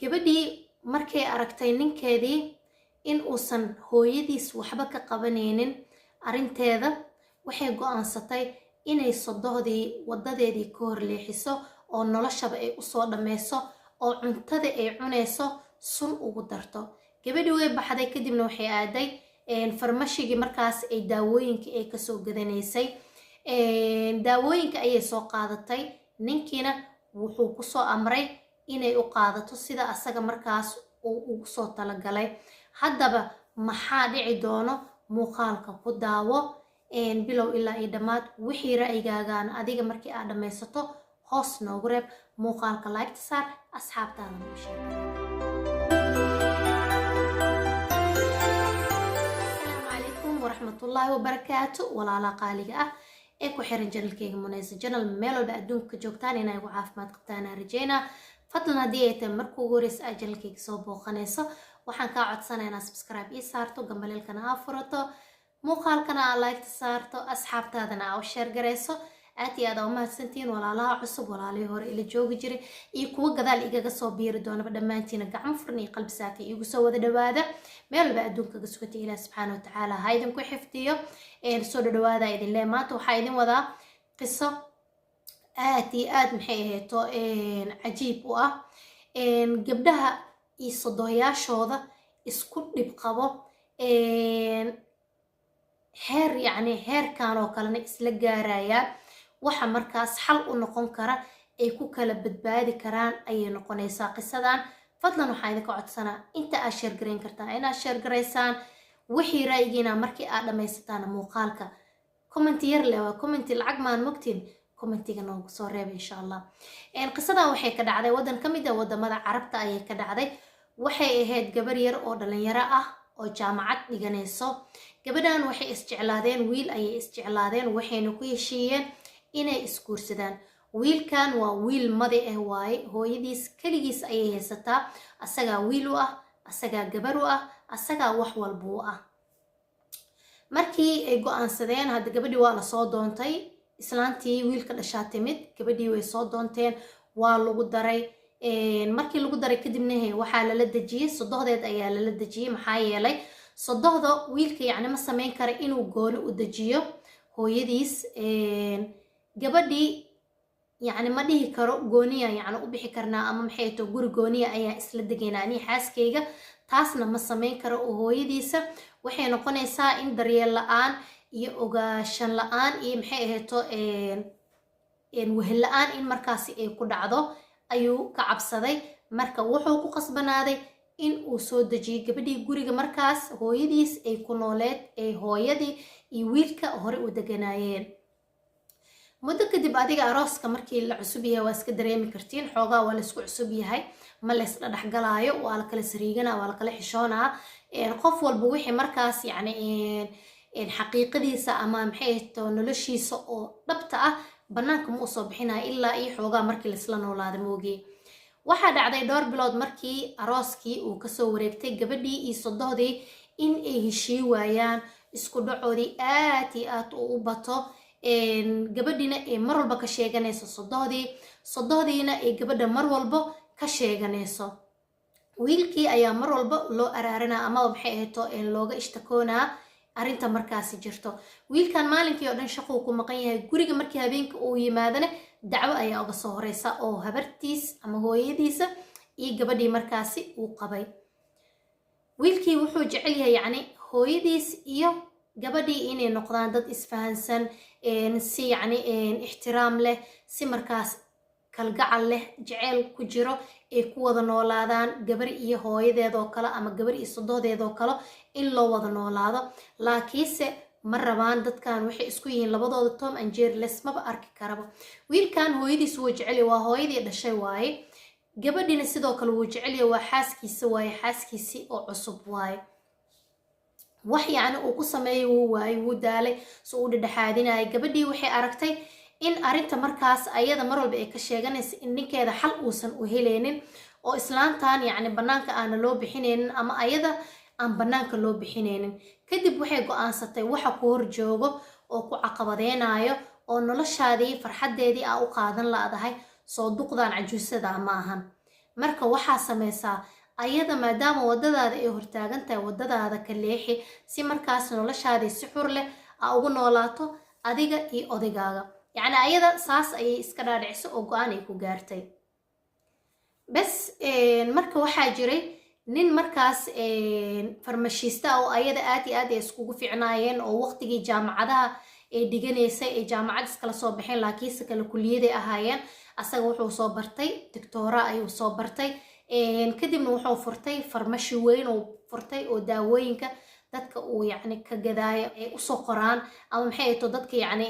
Gabadhii markay aragtay ninkeedii in uusan hooyadiis waxba ka qabanaynin arrinteeda, waxay go-aansatay inay sodohdii wadadeedii ka hor leexiso oo noloshaba ay usoo dhammayso oo cuntada ay cunayso sun ugu darto. Gabadhii way baxday, kadibna waxay aaday farmashigii markaas ay daawooyinka ay kasoo gadanaysay. Daawooyinka ayay soo qaadatay, ninkiina wuxuu kusoo amray inay u qaadato sida asaga markaas uu ugu soo talagalay. Haddaba maxaa dhici doono? Muuqaalka ku daawo bilow ilaa iyo dhammaad. Wixii ra'yigaagaana adiga markii aad dhammaysato hoos noogu reeb. Muuqaalka like-ta saar, asxaabtaadana u sheeg. Asalaamu calaykum waraxmatullaahi wabarakaatu, walaalaha qaaliga ah ee ku xiran channelkeyga Muneysa Channel, meel walba adduunka ka joogtaan inay igu caafimaad qabtaan aan rajeynaa. Fadlan haddii ay tahay marka ugu horeysa aad channelkeyga soo booqanayso, waxaan kaa codsanaya inaad subscribe ii saarto, gambaleelkana aa furato, muuqaalkana aa like-ta saarto, asxaabtaadana aa u share garayso. Aad iyo aad aa umahadsantihiin walaalaha cusub, walaalihii hore ila joogi jiray iyo kuwa gadaal igaga soo biiri doonaba. Dhammaantiina gacmo furan iyo qalbi saafi iigu soo wada dhawaada meel walba adduunka kaga sugantay. Ilaah subxaana watacaala ha idinku xifdiyo. Soo dhadhawaada idin lee. Maanta waxaa idin wadaa qiso aad iyo aad, maxay ahayto, cajiib u ah. Gabdhaha iyo sodohyaashooda isku dhib qabo heer, yacni heerkan oo kalena isla gaarayaan, waxa markaas xal u noqon kara ay ku kala badbaadi karaan ayay noqonaysaa qisadan. Fadlan waxaa idinka codsanaa inta aad share garayn kartaan inaad share garaysaan. Wixii ra'yigiina markii aad dhammaysataan muuqaalka, comment yar leh, waa comment lacag maan mogtiin, commentiga noogu soo reeba insha Allah. Qisadan waxay ka dhacday waddan ka mid ah wadamada Carabta ayay ka dhacday. Waxay ahayd gabar yar oo dhalinyaro ah oo jaamacad dhiganayso. Gabadhan waxay isjeclaadeen wiil ayay isjeclaadeen, waxayna ku heshiiyeen inay isguursadaan. Wiilkan waa wiil madi ah waaye, hooyadiis keligiis ayay haysataa, asagaa wiil u ah, asagaa gabar u ah, asagaa wax walba u ah. Markii ay go-aansadeen, hadda gabadhii waa lasoo doontay, islaantii wiilka dhashaa timid, gabadhii way soo doonteen, waa lagu daray. Markii lagu daray kadibna waxaa lala dejiyey sodohdeed ayaa lala dejiyey. Maxaa yeelay sodohda wiilka yacni ma sameyn kara inuu gooni u dejiyo hooyadiis gabadhii, yacni ma dhihi karo gooniya yacni u bixi karnaa ama maxay to guri gooniya ayaa isla degaynaa anii xaaskayga, taasna ma sameyn karo oo hooyadiisa waxay noqonaysaa in daryeel la-aan iyo ogaashan la-aan iyo maxay ahayto wehel la-aan in markaasi ay ku dhacdo ayuu ka cabsaday. Marka wuxuu ku qasbanaaday in uu soo dejiyay gabadhii guriga markaas hooyadiis ay ku nooleed, ay hooyadii iyo wiilka hore u deganaayeen. Muddo kadib, adiga arooska markii la cusub yahay waa iska dareemi kartiin, xoogaa waa laysku cusub yahay, ma lays dhadhexgalaayo, waa la kala sariiganaa, waa la kala xishoonaa. Qof walba wixii markaas yacni xaqiiqadiisa ama maxay to noloshiisa oo dhabta ah banaanka ma usoo bixinaya ilaa iyo xoogaa markii laisla noolaada moogee. Waxaa dhacday dhowr bilood markii arooskii uu kasoo wareegtay, gabadhii iyo sodohdii in ay heshii waayaan, isku dhacoodii aad iyo aad uu u bato, gabadhiina ay mar walba ka sheeganayso sodohdii, sodohdiina ay gabadha mar walba ka sheeganayso. Wiilkii ayaa mar walba loo araaranaa amaba maxay ahayto looga ishtakoonaa arrinta markaasi jirto. Wiilkan maalinkii oo dhan shaquu ku maqan yahay. Guriga markii habeenka uu yimaadana dacwo ayaa uga soo horeysa oo habartiis ama hooyadiisa iyo gabadhii markaasi uu qabay. Wiilkii wuxuu jecel yahay yacni hooyadiis iyo gabadhii inay noqdaan dad isfahansan, si yacni ixtiraam leh, si markaas kalgacal leh, jeceyl ku jiro ay ku wada noolaadaan, gabar iyo hooyadeedoo kale ama gabar iyo sodohdeedoo kale in loo wada noolaado. Laakiinse ma rabaan dadkan, waxay isku yihiin labadooda Tom and Jerry, lesmaba arki karaba. Wiilkan hooyadiis wuu jecelyahay, waa hooyadii dhashay waaye. Gabadhiina sidoo kale wuu jecelyahay, waa xaaskiisa waaye, xaaskiisii oo cusub waaye. Wax yacni uu ku sameeyay wuu waayey, wuu daalay so uu dhedhexaadinayay. Gabadhii waxay aragtay in arrinta markaas ayada mar walba ay ka sheeganaysa in ninkeeda xal uusan u helaynin oo islaantan yacni bannaanka aana loo bixinaynin ama ayada aan bannaanka loo bixinaynin. Kadib waxay go-aansatay waxa ku hor joogo oo ku caqabadeynayo oo noloshaadii farxaddeedii aa u qaadan la-dahay soo duqdan cajuusada ma ahan. Marka waxaa sameysaa ayada, maadaama waddadaada ay hortaagan tahay, waddadaada ka leexi, si markaas noloshaadii si xur leh aa ugu noolaato adiga iyo odaygaaga. Yacni ayada saas ayay iska dhaadhiciso oo go-aan ay ku gaartay bes. Marka waxaa jiray nin markaas farmashiista oo ayada aad iyo aad ay iskugu fiicnaayeen, oo waqtigii jaamacadaha ay dhiganaysay ay jaamacad iskala soo baxeen, laakiinse kale kuliyaday ahaayeen. Asaga wuxuu soo bartay doctora ayuu soo bartay, kadibna wuxuu furtay farmashi weyn oo furtay oo daawooyinka dadka uu yacni ka gadaayo ay usoo qoraan, ama maxay ato dadka yacni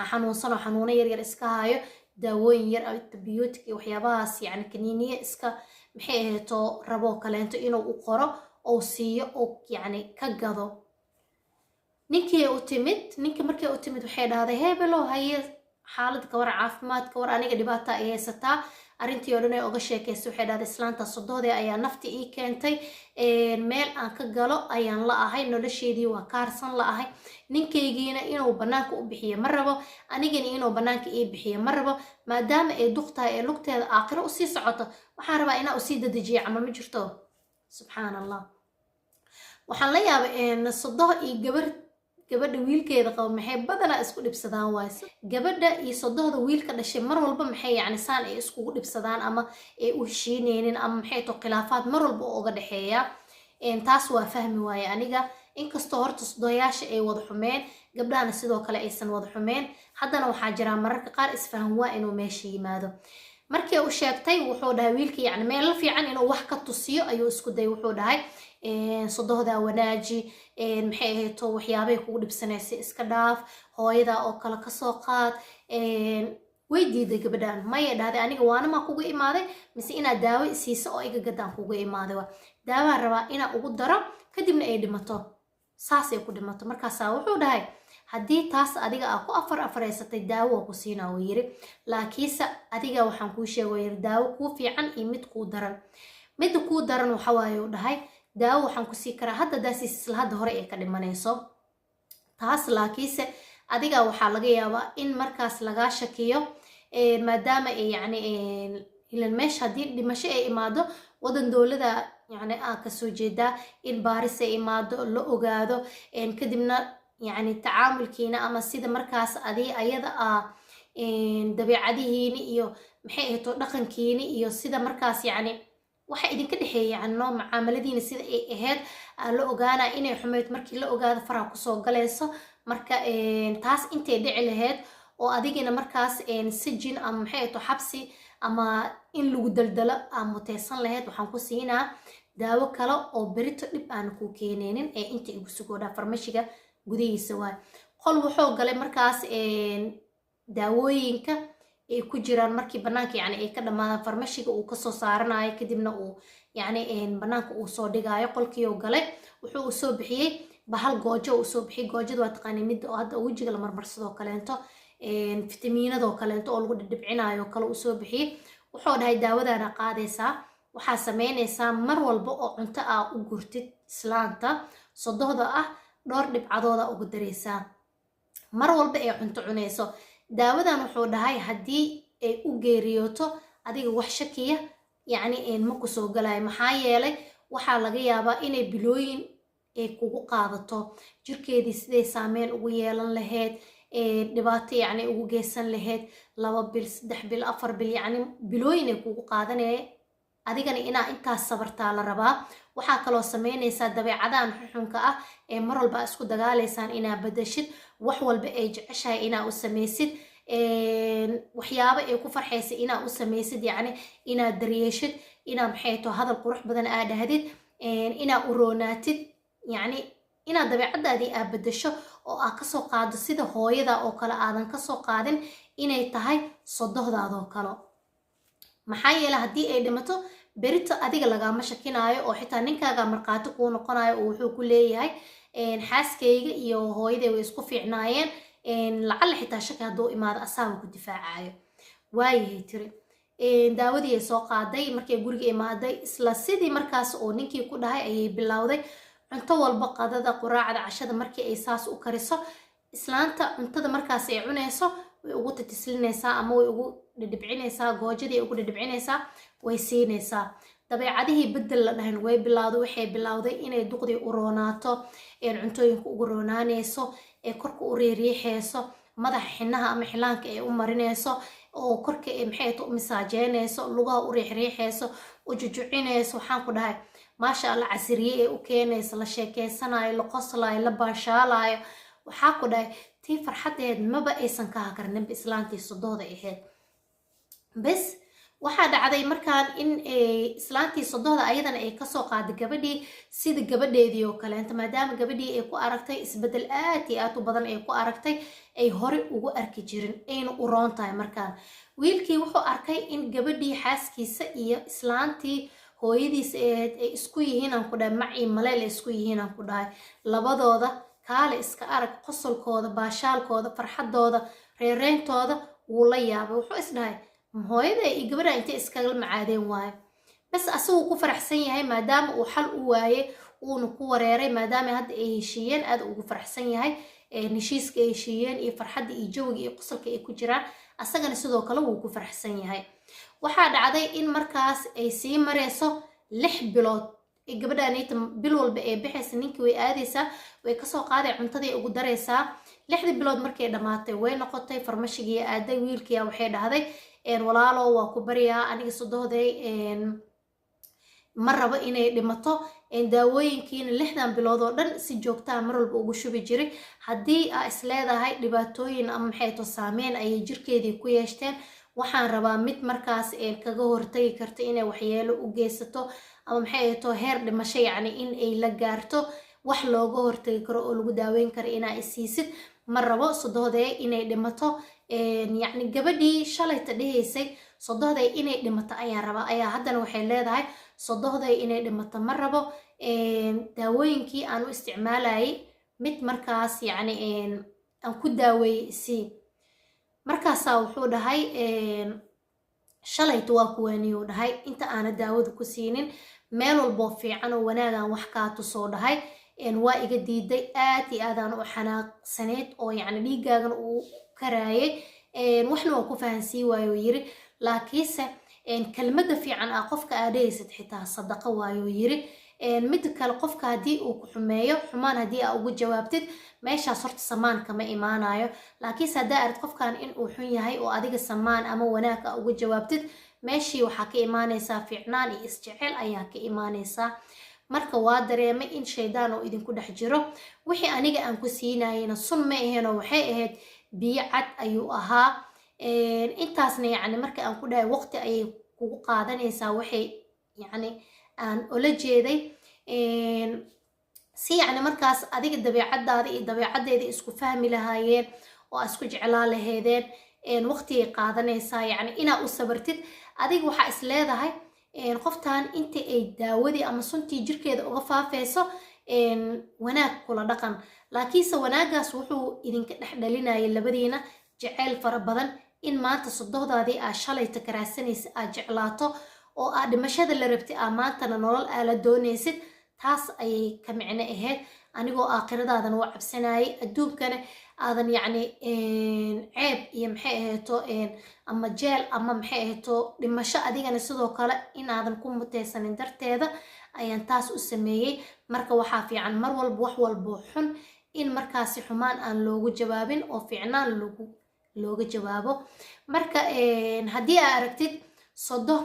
xanuunsan oo xanuuno yaryar iska hayo, daawooyin yar, antibiotic iyo waxyaabahaas, yacni kaniiniye iska maxay ahayto raboo kaleento inuu u qoro oo siiyo oo yacni ka gado. Ninkii u timid, ninka markay u timid waxay dhahday: "Hebelow, haye, xaalad ka war, caafimaad ka war, aniga dhibaata ay haysataa." Arrintii oo dhan ay oga sheekaysay. Waxay dhahday: "Islaanta sodohdee ayaa nafti ii keentay, meel aan ka galo ayaan la ahay, nolosheedii waa kaarsan la ahay, ninkaygiina inuu bannaanka u bixiyo ma rabo, anigana inuu bannaanka ii bixiyo ma rabo. Maadaama ay duq tahay ee lugteeda aakhiro usii socoto, waxaan rabaa inaa usii dadejiyo camal ma jirto." Subxaan Allah, waxaan la yaabay sodoh iyo gabar, gabadha wiilkeeda qabo maxay badanaa isku dhibsadaan waay. Gabadha iyo sodohda wiilka dhashay mar walba maxay yacni saan ay iskugu dhibsadaan ama ay u heshiineynin, ama maxay to khilaafaad mar walba oo uga dhexeeya? Taas waa fahmi waaye aniga. Inkastoo horta sodohyaasha ay wada xumeen, gabdhahana sidoo kale aysan wada xumeen, haddana waxaa jira mararka qaar isfahan waa inuu meesha yimaado. Markii u sheegtay, wuxuu dhahay wiilka yacni meel fiican inuu wax ka tusiyo ayuu isku day. Wuxuu dhahay: "Sodohdaa wanaaji, maxay ahayto waxyaabay kugu dhibsanaysa iska dhaaf, hooyadaa oo kale kasoo qaad." Way diiday gabadhan. Maya, dhahday, "Aniga waana kugu imaaday mise inaad daawo isiiso oo iga gadaan kugu imaaday? Wa daawaan rabaa inaa ugu daro, kadibna ay dhimato, saasay ku dhimato." Markaasaa wuxuu dhahay: "Haddii taas adiga aa ku afar afareysatay, daawo waa ku siinaa," uu yiri, "laakiinse adiga waxaan kuu sheega," yiri, "daawo kuu fiican iyo mid kuu daran. Midda kuu daran waxa waaye," uu dhahay, "daawo waxaan ku sii karaa hadda daasiis isla hadda hore ay ka dhimanayso taas, laakiinse adiga waxaa laga yaabaa in markaas lagaa shakiyo, maadaama ay yacni ilan meesha haddii dhimasho ay imaado, wadan dowlada yacni aa kasoo jeedaa, in baaris ay imaado, la ogaado, kadibna yacni tacaamulkiina ama sida markaas adi ayada ah dabeecadihiini iyo maxay ahayto dhaqankiini iyo sida markaas yacni waxa idinka dhexeeya, yacni noo mucaamaladiina sida ay ahayd aa la ogaanaa. Inay xumeyd markii la ogaado, faraha kusoo galayso. Marka taas intay dhici lahayd oo adigina markaas sijin ama maxay ahayto xabsi ama in lagu daldalo aa muteysan lahayd, waxaan ku siinaa daawo kale oo berito dhib aan kuu keeneynin ee inta igu sugoodhaa." Farmashiga gudihiisa waay. Qol wuxuu galay markaas daawooyinka ay ku jiraan, markii banaanka yani ay ka dhamaadaan farmashiga uu kasoo saaranayo, kadibna uu yani banaanka uu soo dhigaayo. Qolkii uu galay, wuxuu usoo bixiyey bahal goojo uu soo bixiyey. Goojada waa taqaanay, midda oo hadda wejiga la marmarsadoo kaleento, fitamiinadoo kaleento oo lagu dhidhibcinayo kale uu soo bixiyey. Wuxuu dhahay: "Daawadaana qaadaysaa, waxaa sameynaysaa mar walba oo cunto aa u gurtid islaanta sodohda ah, dhowr dhibcadooda ugu daraysaa mar walba ay cunto cunayso daawadan." Wuxuu dhahay: "Haddii ay u geeriyooto, adiga wax shakiya yacni ma kusoo galayo, maxaa yeelay waxaa laga yaabaa inay bilooyin ay kugu qaadato jirkeedii siday saameyn ugu yeelan lahayd, dhibaato yacni ugu geysan lahayd, 2 bil, 3 bil, 4 bil, yacni bilooyin ay kugu qaadanaya. Adigana inaa intaas sabartaa la rabaa. Waxaa kaloo sameynaysaa dabeecadahan xuxunka ah ee mar walba isku dagaalaysaan inaa badashid, wax walba ay jeceshahay inaa u samaysid, waxyaabo ay ku farxaysa inaa u samaysid, yacni inaad daryeeshid, inaa maxay to hadal qurux badan aa dhahdid, inaa u roonaatid, yacni inaad dabeecadaadii aa badasho oo aa kasoo qaado sida hooyada oo kale, aadan kasoo qaadin inay tahay sodohdaadoo kale. Maxaa yeele haddii ay dhimato berito, adiga lagaama shakinaayo, oo xitaa ninkaaga markhaati kuu noqonayo oo wuxuu ku leeyahay xaaskayga iyo hooyaday way isku fiicnaayeen. Lacalla xitaa shaki hadduu imaado, asaaba ku difaacayo." Waayahay, tiri. Daawadii ay soo qaaday. Markay guriga imaaday, isla sidii markaas oo ninkii ku dhahay ayay bilowday. Cunto walba, qadada, quraacda, cashada, markii ay saas u kariso islaanta, cuntada markaas ay cunayso, Way ugu titislinaysaa ama way ugu dhidhibcinaysaa, goojadii ugu dhidhibcinaysaa, way siinaysaa. Dabeecadihii bedel la dhahan way bilowday. Waxay bilowday inay duqdii u roonaato, cuntooyinka ugu roonaanayso, ee korka u riiriixeyso, madaxa xinaha ama xilaanka ay u marinayso, oo korka maxay u misaajeynayso, lugaha u riixriixeyso, u jujucinayso. Waxaan ku dhahay, maasha Allah, casiriye ee u keenayso, la sheekeysanayo, la qoslayo, la baashaalayo. Waxaa ku dhahay, tii farxadeed maba aysan ka hakarninba islaantii sodohda ahayd. Bes, waxaa dhacday markaan in islaantii sodohda ayadana ay kasoo qaaday gabadhii sida gabadheedii oo kaleento, maadaama gabadhii ay ku aragtay isbedel aad iyo aad u badan, ay ku aragtay ay hore ugu arki jirin, ayna u roon tahay. Markaan wiilkii wuxuu arkay in gabadhii xaaskiisa iyo islaantii hooyadiisa ahayd ay isku yihiin, aan ku dhahay, macii maleel ay isku yihiin. Aan ku dhahay, labadooda kaale iska arag, qosolkooda, baashaalkooda, farxadooda, reereyntooda, wuu la yaabay. Wuxuu isdhahay, hooyada iyo gabadha intay iskaga macaadeen waayo. Bas, asaguu ku faraxsan yahay maadaama uu xal u waayey, uuna ku wareeray. Maadaama hadda ay heshiiyeen, aad ugu faraxsan yahay heshiiska ay heshiiyeen iyo farxadda iyo jawiga iyo qosolka ay ku jiraan. Asagana sidoo kale wuu ku faraxsan yahay. Waxaa dhacday in markaas ay sii mareyso 6 bilood. Gabadhaanita bil walba ee bixaysa, ninkii way aadaysaa, way kasoo qaaday, cuntadii ugu daraysaa. 6dii bilood markay dhammaatay, way noqotay, farmashigii aaday. Wiilkiia waxay dhahday, "Walaalo, waa ku baryaa, aniga sodohday ma rabo inay dhimato. Daawooyinkiina 6dan bilood oo dhan si joogtaa mar walba ugu shubi jiray. Haddii aa is leedahay dhibaatooyin ama maxay to saameyn ayay jirkeedii ku yeeshteen, waxaan rabaa mid markaas kaga hortagi karto inay waxyeelo u geysato ama maxay to heer dhimasho, yacni in ay la gaarto, wax looga hortagi karo oo lagu daaweyn karo inaa isiisid. Ma rabo sodohdee inay dhimato." Yacni gabadhii shalayta dhahaysay "Sodohday inay dhimato ayaan rabaa" ayaa haddana waxay leedahay, "Sodohday inay dhimato ma rabo. Daawooyinkii aan u isticmaalayay mid markaas yacni aan ku daaweeyey isii." Markaasaa wuxuu dhahay, "Shalayta waa kuwaaniyuu dhahay, inta aana daawada ku siinin meel walboo fiican oo wanaagaan wax kaa tusoo dhahay, waa iga diiday. Aad iyo aadaan u xanaaqsaneyd oo yacni dhiigaagan uu karaayay, waxna waa ku fahansii waayo," yiri. "Laakiinse kelmadda fiican ah qofka aa dhehaysid xitaa sadaqa waayuu yiri. Midda kale, qofka haddii uu ku xumeeyo, xumaan haddii aa ugu jawaabtid, meeshaas horta samaan kama imaanayo. Laakiinse haddaa arid qofkan in uu xun yahay oo adiga samaan ama wanaag aa ugu jawaabtid, meeshii waxaa ka imaanaysaa fiicnaan iyo isjecel ayaa ka imaanaysaa. Marka waa dareemay in shaydaan oo idinku dhex jiro. Wixii aniga aan ku siinayena sun ma aheenoo waxay ahayd biyo cad ayuu ahaa. Intaasna yacni marka aan ku dhahay waqti ayay kugu qaadanaysaa, waxay yacni aan ula jeeday si yacni markaas adiga dabeecadaada iyo dabeecaddeeda isku fahmi lahaayeen oo aa isku jeclaa laheedeen, waqtigay qaadanaysaa, yacni inaa u sabartid. Adiga waxaa is leedahay qoftan inta ay daawadii ama suntii jirkeeda uga faafeyso, wanaag kula dhaqan. Laakiinse wanaaggaas wuxuu idinka dhex dhalinayay labadiina jaceyl fara badan, in maanta sodohdaadii aa shalayta karaasanaysa aad jeclaato oo aa dhimashada la rabtay aa maantana nolol aa la doonaysid. Taas ayay ka micno ahayd, anigoo aakhiradaadana u cabsanayay, adduunkana aadan yacni ceeb iyo maxay ahayto ama jeel ama maxay ahayto dhimasho adigana sidoo kale inaadan ku muteysanin darteeda ayaan taas u sameeyey." Marka waxaa fiican mar walba wax walboo xun in markaasi xumaan aan loogu jawaabin oo fiicnaan logu looga jawaabo. Marka haddii aa aragtid sodo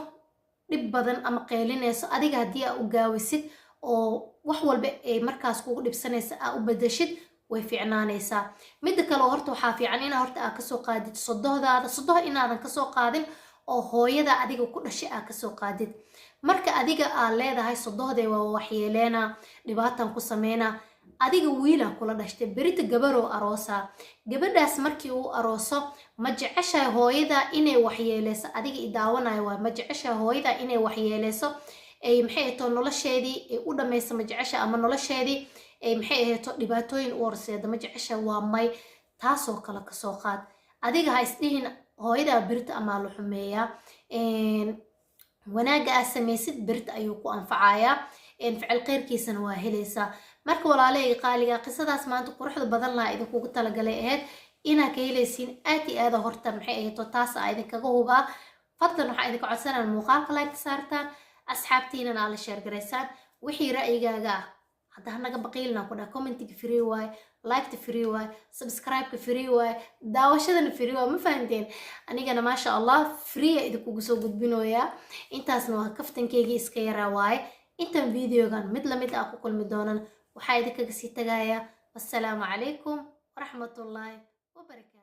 dhib badan ama qeylinayso, adiga haddii aa u gaawisid oo wax walba ay markaas kugu dhibsanaysa aa u bedeshid, way fiicnaanaysaa. Midda kale, horta waxaa fiican inaa horta aa kasoo qaadid sodohdaada sodoh, inaadan kasoo qaadin oo hooyada adiga ku dhashay aa kasoo qaadid. Marka adiga aa leedahay "Sodohdee waa waxyeeleena, dhibaatan ku sameynaa," adiga wiilaa kula dhashtay, berita gabaroo aroosaa. Gabadhaas markii uu arooso, ma jeceshahay hooyada inay waxyeeleyso? Adiga i daawanayo waay, ma jeceshahay hooyada inay waxyeeleyso, ay maxay ahayto nolosheedii ay u dhammayso? Ma jecesha ama nolosheedii ay maxay ahayto dhibaatooyin u horseeda? Ma jecesha? Waa may. Taasoo kale kasoo qaad. Adiga ha isdhihin hooyadaa berita amaa la xumeeyaa. Wanaagga aad samaysid berita ayuu ku anfacayaa, ficil kheyrkiisana waa helaysaa. Marka walaalahayga qaaliga, qisadaas maanta quruxda badan lahaa idinkugu talagalay ahayd. Inaa ka helaysiin aad iyo aada horta maxay ahayto, taas aa idinkaga hubaa. Fadlan waxaa idinka codsanaan muuqaalka like saartaan, asxaabtiinana aa la share garaysaan. Wixii ra'yigaaga ah hadda hanaga baqiilna ku dhaha. Commentiga free waaye, liketa free waaye, subscribe-ka free waaye, daawashadana free waaye. Ma fahanteen? Anigana maasha Allah free a idinkugu soo gudbinoyaa. Intaasna waa kaftankeygii iska yaraa waaye. Intaan videogan mid lamid ah ku kulmi doonan, waxaa idinkaga sii tagayaa wassalaamu calaykum waraxmatullaahi wabarakaatu.